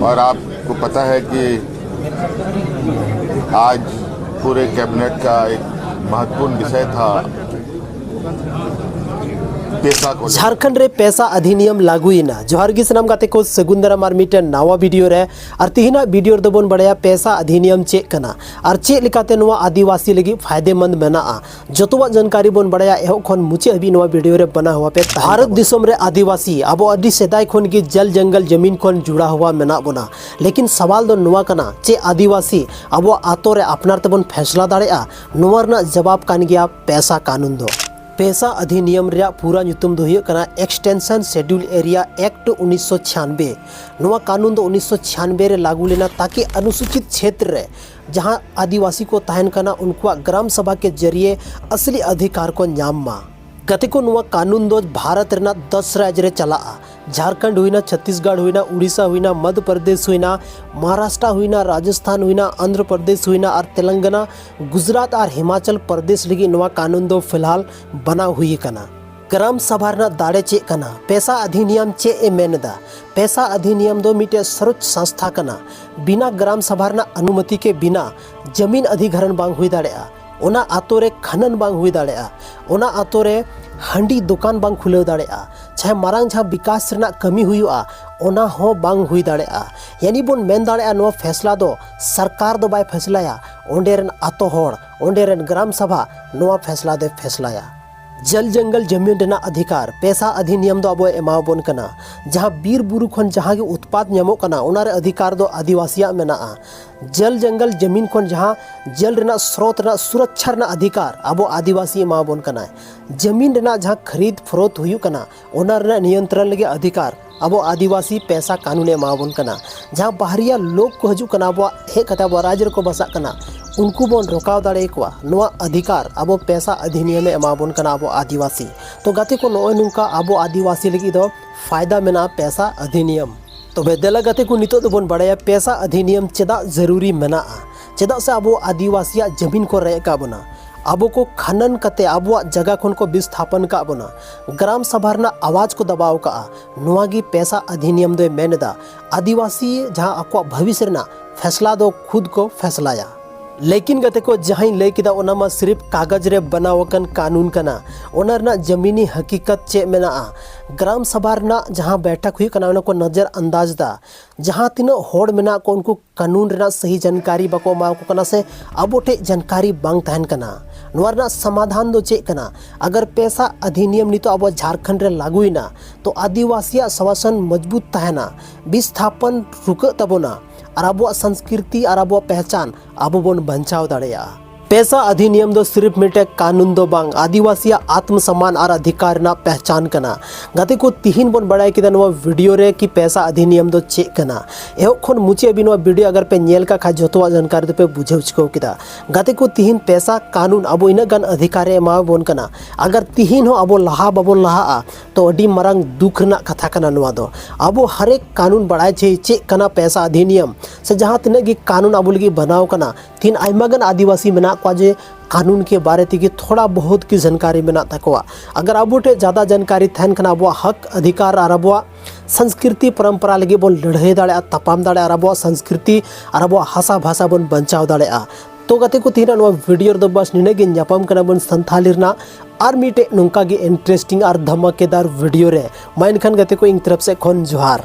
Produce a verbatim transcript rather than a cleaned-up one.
और आपको पता है कि आज पूरे कैबिनेट का एक महत्वपूर्ण विषय था पेसा को लेकर। ᱡᱷᱟᱲᱠᱷᱚᱸᱰ ᱨᱮ ᱯᱮᱥᱟ ᱚᱫᱷᱤᱱᱤᱭᱚᱢ ᱞᱟᱹᱜᱩᱭᱮᱱᱟ᱾ ᱡᱚᱦᱟᱨ ᱜᱮ ᱥᱟᱱᱟᱢ ᱜᱟᱛᱮ ᱠᱚ, ᱥᱟᱹᱜᱩᱱ ᱫᱟᱨᱟᱢ ᱟᱨ ᱢᱤᱫᱴᱮᱱ ᱱᱟᱣᱟ ᱵᱷᱤᱰᱤᱭᱳ ᱨᱮ᱾ ᱟᱨ ᱛᱤᱦᱤᱧᱟᱜ ᱵᱷᱤᱰᱤᱭᱳ ᱨᱮᱫᱚ ᱵᱚᱱ ᱵᱟᱲᱟᱭᱟ ᱯᱮᱥᱟ ᱚᱫᱷᱤᱱᱤᱭᱚᱢ ᱪᱮᱫ ᱠᱟᱱᱟ ᱟᱨ ᱪᱮᱫ ᱞᱮᱠᱟᱛᱮ ᱱᱚᱣᱟ ᱟᱹᱫᱤᱵᱟᱹᱥᱤ ᱞᱟᱹᱜᱤᱫ ᱯᱷᱟᱭᱫᱮᱢᱚᱸᱫ ᱢᱮᱱᱟᱜᱼᱟ᱾ ᱡᱚᱛᱚᱣᱟᱜ ᱡᱟᱱᱠᱟᱨᱤ ᱵᱚᱱ ᱵᱟᱲᱟᱭᱟ ᱮᱦᱚᱵ ᱠᱷᱚᱱ ᱢᱩᱪᱟᱹᱫ ᱦᱟᱹᱵᱤᱡ ᱱᱚᱣᱟ ᱵᱷᱤᱰᱤᱭᱳ ᱨᱮ ᱵᱮᱱᱟᱣ ᱦᱚᱣᱟ ᱯᱮ ᱛᱟᱦᱮᱱ ᱵᱷᱟᱨᱚᱛ ᱛᱟᱵᱚᱱᱟ᱾ ᱫᱤᱥᱚᱢ ᱨᱮ ᱟᱹᱫᱤᱵᱟᱹᱥᱤ ᱟᱵᱚ ᱟᱹᱰᱤ ᱥᱮᱫᱟᱭ ᱠᱷᱚᱱ ᱜᱮ ᱡᱚᱞ ᱡᱚᱝᱜᱚᱞ ᱡᱟᱢᱤᱱ ᱠᱷᱚᱱ ᱡᱩᱲᱟᱣ ᱦᱚᱣᱟ ᱢᱮᱱᱟᱜ ᱵᱚᱱᱟ᱾ ᱞᱮᱠᱤᱱ ᱥᱟᱣᱟᱞ ᱫᱚ ᱱᱚᱣᱟ ᱠᱟᱱᱟ, ᱪᱮᱫ ᱟᱹᱫᱤᱵᱟᱹᱥᱤ ᱟᱵᱚᱣᱟᱜ ᱟᱛᱳ ᱨᱮ ᱟᱯᱱᱟᱨ ᱛᱮᱵᱚᱱ ᱯᱷᱮᱥᱞᱟ ᱫᱟᱲᱮᱭᱟᱜᱼᱟ? ᱱᱚᱣᱟ ᱨᱮᱱᱟᱜ ᱡᱟᱵᱟᱵ ᱠᱟᱱ ᱜᱮᱭᱟ ᱯᱮᱥᱟ ᱠᱟᱹᱱᱩᱱ ᱫᱚ᱾ ᱯᱮᱥᱟ ᱚᱫᱷᱤᱱᱤᱭᱚᱢ ᱨᱮᱭᱟᱜ ᱯᱩᱨᱟᱹ ᱧᱩᱛᱩᱢ ᱫᱚ ᱦᱩᱭᱩᱜ ᱠᱟᱱᱟ Extension Schedule Area Act ᱩᱱᱤᱥᱥᱚ ᱪᱷᱤᱭᱟᱱᱵᱮ᱾ ᱱᱚᱣᱟ ᱠᱟᱹᱱᱩᱱ ᱫᱚ ᱩᱱᱤᱥᱥᱚ ᱪᱷᱤᱭᱟᱱᱵᱮ ᱨᱮ ᱞᱟᱹᱜᱩ ᱞᱮᱱᱟ, ᱛᱟᱠᱤ ᱚᱱᱩᱥᱩᱪᱤᱛ ᱪᱷᱮᱛᱨᱚ ᱨᱮ ᱡᱟᱦᱟᱸ ᱟᱹᱫᱤᱵᱟᱹᱥᱤ ᱠᱚ ᱛᱟᱦᱮᱱ ᱠᱟᱱᱟ, ᱩᱱᱠᱩᱣᱟᱜ ᱜᱨᱟᱢ ᱥᱟᱵᱷᱟ ᱠᱮ ᱡᱟᱹᱨᱤᱭᱮ ᱟᱥᱞᱤ ᱚᱫᱷᱤᱠᱟᱨ ᱠᱚ ᱧᱟᱢ ᱢᱟ᱾ ᱜᱟᱛᱮ ᱠᱚ, ᱱᱚᱣᱟ ᱠᱟᱹᱱᱩᱱ ᱫᱚ ᱵᱷᱟᱨᱚᱛ ᱨᱮᱱᱟᱜ ᱫᱚᱥ ᱨᱟᱡᱽ ᱨᱮ ᱪᱟᱞᱟᱜᱼᱟ᱾ ᱡᱷᱟᱲᱠᱷᱚᱸᱰ ᱦᱩᱭᱱᱟ, ᱪᱷᱚᱛᱤᱥᱜᱚᱲ ᱦᱩᱭᱱᱟ, ᱩᱲᱤᱥᱥᱟ ᱦᱩᱭᱱᱟ, ᱢᱚᱫᱷᱭᱚ ᱯᱨᱚᱫᱮᱥ ᱦᱩᱭᱱᱟ, ᱢᱚᱦᱟᱨᱟᱥᱴᱨᱟ ᱦᱩᱭᱱᱟ, ᱨᱟᱡᱚᱥᱛᱷᱟᱱ ᱦᱩᱭᱱᱟ, ᱟᱱᱫᱷᱨᱚ ᱯᱨᱚᱫᱮᱥ ᱦᱩᱭᱱᱟ ᱟᱨ ᱛᱮᱞᱮᱝᱜᱟᱱᱟ, ᱜᱩᱡᱽᱨᱟᱴ ᱟᱨ ᱦᱤᱢᱟᱪᱚᱞ ᱯᱨᱚᱫᱮᱥ ᱞᱟᱹᱜᱤᱫ ᱱᱚᱣᱟ ᱠᱟᱹᱱᱩᱱ ᱫᱚ ᱯᱷᱤᱞᱦᱟᱞ ᱵᱮᱱᱟᱣ ᱦᱩᱭ ᱟᱠᱟᱱᱟ᱾ ᱜᱨᱟᱢ ᱥᱟᱵᱷᱟ ᱨᱮᱱᱟᱜ ᱫᱟᱲᱮ ᱪᱮᱫ ᱠᱟᱱᱟ? ᱯᱮᱥᱟ ᱚᱫᱷᱤᱱᱤᱭᱚᱢ ᱪᱮᱫ ᱮ ᱢᱮᱱ ᱮᱫᱟ? ᱯᱮᱥᱟ ᱚᱫᱷᱤᱱᱤᱭᱚᱢ ᱫᱚ ᱢᱤᱫᱴᱮᱡ ᱥᱚᱨᱚᱪ ᱥᱚᱝᱥᱛᱷᱟ ᱠᱟᱱᱟ᱾ ᱵᱤᱱᱟ ᱜᱨᱟᱢ ᱥᱟᱵᱷᱟ ᱨᱮᱱᱟᱜ ᱚᱱᱩᱢᱚᱛᱤ ᱠᱮ ᱵᱤᱱᱟ ᱡᱟᱢᱤᱱ ᱚᱫᱷᱤᱜᱨᱚᱦᱚᱱ ᱵᱟᱝ ᱦᱩᱭ ᱫᱟᱲᱮᱭᱟᱜᱼᱟ᱾ ᱚᱱᱟ ᱟᱛᱳ ᱨᱮ ᱠᱷᱟᱱᱟᱱ ᱵᱟᱝ ᱦᱩᱭ ᱫᱟᱲᱮᱭᱟᱜᱼᱟ᱾ ᱚᱱᱟ ᱟᱛᱳ ᱨᱮ ᱦᱟᱺᱰᱤ ᱫᱚᱠᱟᱱ ᱵᱟᱝ ᱠᱷᱩᱞᱟᱹᱣ ᱫᱟᱲᱮᱭᱟᱜᱼᱟ᱾ ᱪᱟᱦᱮ ᱢᱟᱨᱟᱝ ᱡᱟᱦᱟᱸ ᱵᱤᱠᱟᱥ ᱨᱮᱱᱟᱜ ᱠᱟᱹᱢᱤ ᱦᱩᱭᱩᱜᱼᱟ, ᱚᱱᱟ ᱦᱚᱸ ᱵᱟᱝ ᱦᱩᱭ ᱫᱟᱲᱮᱭᱟᱜᱼᱟ᱾ ᱭᱟᱱᱤ ᱵᱚᱱ ᱢᱮᱱ ᱫᱟᱲᱮᱭᱟᱜᱼᱟ, ᱱᱚᱣᱟ ᱯᱷᱮᱥᱞᱟ ᱫᱚ ᱥᱚᱨᱠᱟᱨ ᱫᱚ ᱵᱟᱭ ᱯᱷᱮᱥᱞᱟᱭᱟ, ᱚᱸᱰᱮ ᱨᱮᱱ ᱟᱛᱳ ᱦᱚᱲ, ᱚᱸᱰᱮ ᱨᱮᱱ ᱜᱨᱟᱢ ᱥᱟᱵᱷᱟ ᱱᱚᱣᱟ ᱯᱷᱮᱥᱞᱟ ᱫᱚᱭ ᱯᱷᱮᱥᱞᱟᱭᱟ᱾ ᱡᱚᱞ ᱡᱚᱝᱜᱚᱞ ᱡᱟᱢᱤᱱ ᱨᱮᱱᱟᱜ ᱚᱫᱷᱤᱠᱟᱨ ᱯᱮᱥᱟ ᱚᱫᱷᱤᱱᱤᱭᱚᱢ ᱫᱚ ᱟᱵᱚᱭ ᱮᱢᱟᱣᱟᱵᱚᱱ ᱠᱟᱱᱟ᱾ ᱡᱟᱦᱟᱸ ᱵᱤᱨ ᱵᱩᱨᱩ ᱠᱷᱚᱱ ᱡᱟᱦᱟᱸ ᱜᱮ ᱩᱛᱯᱟᱫ ᱧᱟᱢᱚᱜ ᱠᱟᱱᱟ, ᱚᱱᱟ ᱨᱮ ᱚᱫᱷᱤᱠᱟᱨ ᱫᱚ ᱟᱹᱫᱤᱵᱟᱹᱥᱤᱭᱟᱜ ᱢᱮᱱᱟᱜᱼᱟ᱾ ᱡᱚᱞ ᱡᱚᱝᱜᱚᱞ ᱡᱟᱢᱤᱱ ᱠᱷᱚᱱ ᱡᱟᱦᱟᱸ ᱡᱚᱞ ᱨᱮᱱᱟᱜ ᱥᱨᱳᱛ ᱨᱮᱱᱟᱜ ᱥᱩᱨᱚᱠᱪᱷᱟ ᱨᱮᱱᱟᱜ ᱚᱫᱷᱤᱠᱟᱨ ᱟᱵᱚ ᱟᱹᱫᱤᱵᱟᱹᱥᱤ ᱮᱢᱟᱣᱟᱵᱚᱱ ᱠᱟᱱᱟᱭ᱾ ᱡᱟᱢᱤᱱ ᱨᱮᱱᱟᱜ ᱡᱟᱦᱟᱸ ᱠᱷᱟᱨᱤᱫ ᱯᱷᱚᱨᱳᱠᱷᱛ ᱦᱩᱭᱩᱜ ᱠᱟᱱᱟ, ᱚᱱᱟ ᱨᱮᱱᱟᱜ ᱱᱤᱭᱚᱱᱛᱨᱚᱱ ᱞᱟᱹᱜᱤᱫ ᱚᱫᱷᱤᱠᱟᱨ ᱟᱵᱚ ᱟᱹᱫᱤᱵᱟᱹᱥᱤ ᱯᱮᱥᱟ ᱠᱟᱹᱱᱩᱱᱮ ᱮᱢᱟᱣᱟᱵᱚᱱ ᱠᱟᱱᱟ᱾ ᱡᱟᱦᱟᱸ ᱵᱟᱦᱨᱤᱭᱟ ᱞᱳᱠ ᱠᱚ ᱦᱤᱡᱩᱜ ᱠᱟᱱᱟ, ᱟᱵᱚᱣᱟᱜ ᱦᱮᱡ ᱠᱟᱛᱮ ᱟᱵᱚᱣᱟᱜ ᱨᱟᱡᱽ ᱨᱮᱠᱚ ᱵᱟᱥᱟᱜ ᱠᱟᱱᱟ, ᱩᱱᱠᱩ ᱵᱚᱱ ᱨᱚᱠᱟᱣ ᱫᱟᱲᱮᱭᱟᱠᱚᱣᱟ᱾ ᱱᱚᱣᱟ ᱚᱫᱷᱤᱠᱟᱨ ᱟᱵᱚ ᱯᱮᱥᱟ ᱚᱫᱷᱤᱱᱤᱭᱚᱢᱮ ᱮᱢᱟᱵᱚᱱ ᱠᱟᱱᱟ ᱟᱵᱚ ᱟᱹᱫᱤᱵᱟᱹᱥᱤ᱾ ᱛᱚ ᱜᱟᱛᱮ ᱠᱚ, ᱱᱚᱜᱼᱚᱭ ᱱᱚᱝᱠᱟ ᱟᱵᱚ ᱟᱹᱫᱤᱵᱟᱹᱥᱤ ᱞᱟᱹᱜᱤᱫ ᱫᱚ ᱯᱷᱟᱭᱫᱟ ᱢᱮᱱᱟᱜᱼᱟ ᱯᱮᱥᱟ ᱚᱫᱷᱤᱱᱤᱭᱚᱢ᱾ ᱛᱚᱵᱮ ᱫᱮᱞᱟ ᱜᱟᱛᱮ ᱠᱚ, ᱱᱤᱛᱚᱜ ᱫᱚᱵᱚᱱ ᱵᱟᱲᱟᱭᱟ ᱯᱮᱥᱟ ᱚᱫᱷᱤᱱᱤᱭᱚᱢ ᱪᱮᱫᱟᱜ ᱡᱟᱹᱨᱩᱨᱤ ᱢᱮᱱᱟᱜᱼᱟ, ᱪᱮᱫᱟᱜ ᱥᱮ ᱟᱵᱚ ᱟᱹᱫᱤᱵᱟᱹᱥᱤᱭᱟᱜ ᱡᱟᱹᱢᱤᱱ ᱠᱚ ᱨᱮᱡ ᱟᱠᱟᱫ ᱵᱚᱱᱟ᱾ ᱟᱵᱚ ᱠᱚ ᱠᱷᱟᱱᱟᱱ ᱠᱟᱛᱮ ᱟᱵᱚᱣᱟᱜ ᱡᱟᱭᱜᱟ ᱠᱷᱚᱱ ᱠᱚ ᱵᱤᱥᱛᱷᱟᱯᱚᱱ ᱠᱟᱜ ᱵᱚᱱᱟ, ᱜᱨᱟᱢ ᱥᱟᱵᱷᱟ ᱨᱮᱱᱟᱜ ᱟᱣᱟᱡᱽ ᱠᱚ ᱫᱟᱵᱟᱣ ᱠᱟᱜᱼᱟ᱾ ᱱᱚᱣᱟ ᱜᱮ ᱯᱮᱥᱟ ᱚᱫᱷᱤᱱᱤᱭᱚᱢ ᱫᱚᱭ ᱢᱮᱱ ᱮᱫᱟ᱾ ᱟᱹᱫᱤᱵᱟᱹᱥᱤ ᱡᱟᱦᱟᱸ ᱟᱠᱚᱣᱟᱜ ᱵᱷᱚᱵᱤᱥ ᱨᱮᱱᱟᱜ ᱯᱷᱮᱥᱞᱟ ᱫᱚ ᱠᱷᱩᱫ ᱠᱚ ᱯᱷᱮᱥᱞᱟᱭᱟ᱾ ᱞᱮᱠᱤᱱ ᱜᱟᱛᱮ ᱠᱚ, ᱡᱟᱦᱟᱸᱧ ᱞᱟᱹᱭ ᱠᱮᱫᱟ ᱚᱱᱟ ᱢᱟ ᱥᱤᱨᱤᱯ ᱠᱟᱜᱚᱡᱽ ᱨᱮ ᱵᱮᱱᱟᱣ ᱟᱠᱟᱱ ᱠᱟᱹᱱᱩᱱ ᱠᱟᱱᱟ᱾ ᱚᱱᱟ ᱨᱮᱱᱟᱜ ᱡᱟᱢᱤᱱᱤ ᱦᱟᱹᱠᱤᱠᱟᱛ ᱪᱮᱫ ᱢᱮᱱᱟᱜᱼᱟ? ᱜᱨᱟᱢ ᱥᱟᱵᱷᱟ ᱨᱮᱱᱟᱜ ᱡᱟᱦᱟᱸ ᱵᱮᱴᱷᱟᱠ ᱦᱩᱭᱩᱜ ᱠᱟᱱᱟ, ᱚᱱᱟ ᱠᱚ ᱱᱚᱡᱚᱨ ᱟᱱᱫᱟᱡᱽ ᱫᱟ᱾ ᱡᱟᱦᱟᱸ ᱛᱤᱱᱟᱹᱜ ᱦᱚᱲ ᱢᱮᱱᱟᱜ ᱠᱚ, ᱩᱱᱠᱩ ᱠᱟᱹᱱᱩᱱ ᱨᱮᱱᱟᱜ ᱥᱟᱹᱦᱤ ᱡᱟᱱᱠᱟᱨᱤ ᱵᱟᱠᱚ ᱮᱢᱟ ᱠᱚ ᱠᱟᱱᱟ ᱥᱮ ᱟᱵᱚ ᱴᱷᱮᱡ ᱡᱟᱱᱠᱟᱨᱤ ᱵᱟᱝ ᱛᱟᱦᱮᱱ ᱠᱟᱱᱟ᱾ ᱱᱚᱣᱟ ᱨᱮᱱᱟᱜ ᱥᱚᱢᱟᱫᱷᱟᱱ ᱫᱚ ᱪᱮᱫ ᱠᱟᱱᱟ? ᱟᱜᱟᱨ ᱯᱮᱥᱟ ᱚᱫᱷᱤᱱᱤᱭᱚᱢ ᱱᱤᱛᱚᱜ ᱟᱵᱚ ᱡᱷᱟᱨᱠᱷᱚᱸᱰ ᱨᱮ ᱞᱟᱹᱜᱩᱭᱮᱱᱟ, ᱛᱚ ᱟᱹᱫᱤᱵᱟᱹᱥᱤᱭᱟᱜ ᱥᱟᱥᱚᱱ ᱢᱚᱡᱽᱵᱩᱛ ᱛᱟᱦᱮᱱᱟ, ᱵᱤᱥᱛᱷᱟᱯᱚᱱ ᱨᱩᱠᱟᱹᱜ ᱛᱟᱵᱚᱱᱟ, ᱟᱨ ᱟᱵᱚᱣᱟᱜ ᱥᱚᱝᱥᱠᱨᱤᱛᱤ ᱟᱨ ᱟᱵᱚᱣᱟᱜ ᱯᱮᱦᱪᱟᱱ ᱟᱵᱚ ᱵᱚᱱ ᱵᱟᱧᱪᱟᱣ ᱫᱟᱲᱮᱭᱟᱜᱼᱟ᱾ ᱯᱮᱥᱟ ᱚᱫᱷᱤᱱᱤᱭᱚᱢ ᱫᱚ ᱥᱤᱨᱤᱯ ᱢᱤᱫᱴᱮᱡ ᱠᱟᱹᱱᱩᱱ ᱫᱚ ᱵᱟᱝ, ᱟᱹᱫᱤᱵᱟᱹᱥᱤᱭᱟᱜ ᱟᱛᱢ ᱥᱚᱢᱢᱟᱱ ᱟᱨ ᱚᱫᱷᱤᱠᱟᱨ ᱨᱮᱱᱟᱜ ᱯᱮᱦᱪᱟᱱ ᱠᱟᱱᱟ᱾ ᱜᱟᱛᱮ ᱠᱚ, ᱛᱤᱦᱤᱧ ᱵᱚᱱ ᱵᱟᱲᱟᱭ ᱠᱮᱫᱟ ᱱᱚᱣᱟ ᱵᱷᱤᱰᱤᱭᱳ ᱨᱮ ᱠᱤ ᱯᱮᱥᱟ ᱚᱫᱷᱤᱱᱤᱭᱚᱢ ᱫᱚ ᱪᱮᱫ ᱠᱟᱱᱟ᱾ ᱮᱦᱚᱵ ᱠᱷᱚᱱ ᱢᱩᱪᱟᱹᱫ ᱦᱟᱹᱵᱤᱡ ᱱᱚᱣᱟ ᱵᱷᱤᱰᱤᱭᱳ ᱟᱜᱟᱨ ᱯᱮ ᱧᱮᱞ ᱠᱟᱜ ᱠᱷᱟᱡ, ᱡᱚᱛᱚᱣᱟᱜ ᱡᱟᱱᱠᱟᱨᱤ ᱫᱚᱯᱮ ᱵᱩᱡᱷᱟᱹᱣ ᱪᱤᱠᱟᱹᱣ ᱠᱮᱫᱟ᱾ ᱜᱟᱛᱮ ᱠᱚ, ᱛᱤᱦᱤᱧ ᱯᱮᱥᱟ ᱠᱟᱹᱱᱩᱱ ᱟᱵᱚ ᱤᱱᱟᱹᱜ ᱜᱟᱱ ᱚᱫᱷᱤᱠᱟᱨ ᱮ ᱮᱢᱟᱵᱚᱱ ᱠᱟᱱᱟ᱾ ᱟᱜᱟᱨ ᱛᱤᱦᱤᱧ ᱦᱚᱸ ᱟᱵᱚ ᱞᱟᱦᱟ ᱵᱟᱵᱚᱱ ᱞᱟᱦᱟᱜᱼᱟ, ᱛᱚ ᱟᱹᱰᱤ ᱢᱟᱨᱟᱝ ᱫᱩᱠ ᱨᱮᱱᱟᱜ ᱠᱟᱛᱷᱟ ᱠᱟᱱᱟ ᱱᱚᱣᱟ ᱫᱚ᱾ ᱟᱵᱚ ᱦᱟᱨᱮᱠ ᱠᱟᱹᱱᱩᱱ ᱵᱟᱲᱟᱭ ᱪᱟᱹᱦᱤ ᱪᱮᱫ ᱠᱟᱱᱟ ᱯᱮᱥᱟ ᱚᱫᱷᱤᱱᱤᱭᱚᱢ, ᱥᱮ ᱡᱟᱦᱟᱸ ᱛᱤᱱᱟᱹᱜ ᱜᱮ ᱠᱟᱹᱱᱩᱱ ᱟᱵᱚ ᱞᱟᱹᱜᱤᱫ ᱵᱮᱱᱟᱣ ᱠᱟᱱᱟ, ᱛᱤᱦᱤᱧ ᱟᱭᱢᱟ ᱜᱟᱱ ᱟᱹᱫᱤᱵᱟᱹᱥᱤ ᱢᱮᱱᱟᱜ ᱠᱚᱣᱟ ᱡᱮ ᱠᱟᱹᱱᱩᱱ ᱠᱮ ᱵᱟᱨᱮ ᱛᱮᱜᱮ ᱛᱷᱚᱲᱟ ᱵᱚᱦᱩᱛ ᱜᱮ ᱡᱟᱱᱠᱟᱨᱤ ᱢᱮᱱᱟᱜ ᱛᱟᱠᱚᱣᱟ᱾ ᱟᱜᱟᱨ ᱟᱵᱚ ᱴᱷᱮᱡ ᱡᱟᱫᱟ ᱡᱟᱱᱠᱟᱨᱤ ᱛᱟᱦᱮᱱ ᱠᱷᱟᱱ, ᱟᱵᱚᱣᱟᱜ ᱦᱚᱠ ᱚᱫᱷᱤᱠᱟᱨ ᱟᱨ ᱟᱵᱚᱣᱟᱜ ᱥᱚᱝᱥᱠᱨᱤᱛᱤ ᱯᱚᱨᱚᱢᱯᱚᱨᱟ ᱞᱟᱹᱜᱤᱫ ᱵᱚᱱ ᱞᱟᱹᱲᱦᱟᱹᱭ ᱫᱟᱲᱮᱭᱟᱜᱼᱟ, ᱛᱟᱯᱟᱢ ᱫᱟᱲᱮᱭᱟᱜᱼᱟ ᱟᱨ ᱟᱵᱚᱣᱟᱜ ᱥᱚᱝᱥᱠᱨᱤᱛᱤ ᱟᱨ ᱟᱵᱚᱣᱟᱜ ᱦᱟᱥᱟ ᱵᱷᱟᱥᱟ ᱵᱚᱱ ᱵᱟᱧᱪᱟᱣ ᱫᱟᱲᱮᱭᱟᱜᱼᱟ᱾ ᱛᱚ ᱜᱟᱛᱮ ᱠᱚ, ᱛᱮᱦᱮᱧᱟᱜ ᱱᱚᱣᱟ ᱵᱷᱤᱰᱤᱭᱳ ᱨᱮᱫᱚ ᱵᱟᱥ ᱱᱤᱱᱟᱹᱜ ᱜᱮ᱾ ᱧᱟᱯᱟᱢ ᱠᱟᱱᱟ ᱵᱚᱱ ᱥᱟᱱᱛᱷᱟᱞᱤ ᱨᱮᱱᱟᱜ ᱟᱨ ᱢᱤᱫᱴᱮᱡ ᱱᱚᱝᱠᱟ ᱜᱮ ᱤᱱᱴᱟᱨᱮᱥᱴᱤᱝ ᱟᱨ ᱫᱷᱟᱢᱟᱠᱮᱫᱟᱨ ᱵᱷᱤᱰᱤᱭᱳ ᱨᱮ᱾ ᱢᱟ ᱮᱱᱠᱷᱟᱱ ᱜᱟᱛᱮ ᱠᱚ, ᱤᱧ ᱛᱚᱨᱚᱯ ᱥᱮᱫ ᱠᱷᱚᱱ ᱡᱚᱦᱟᱨ᱾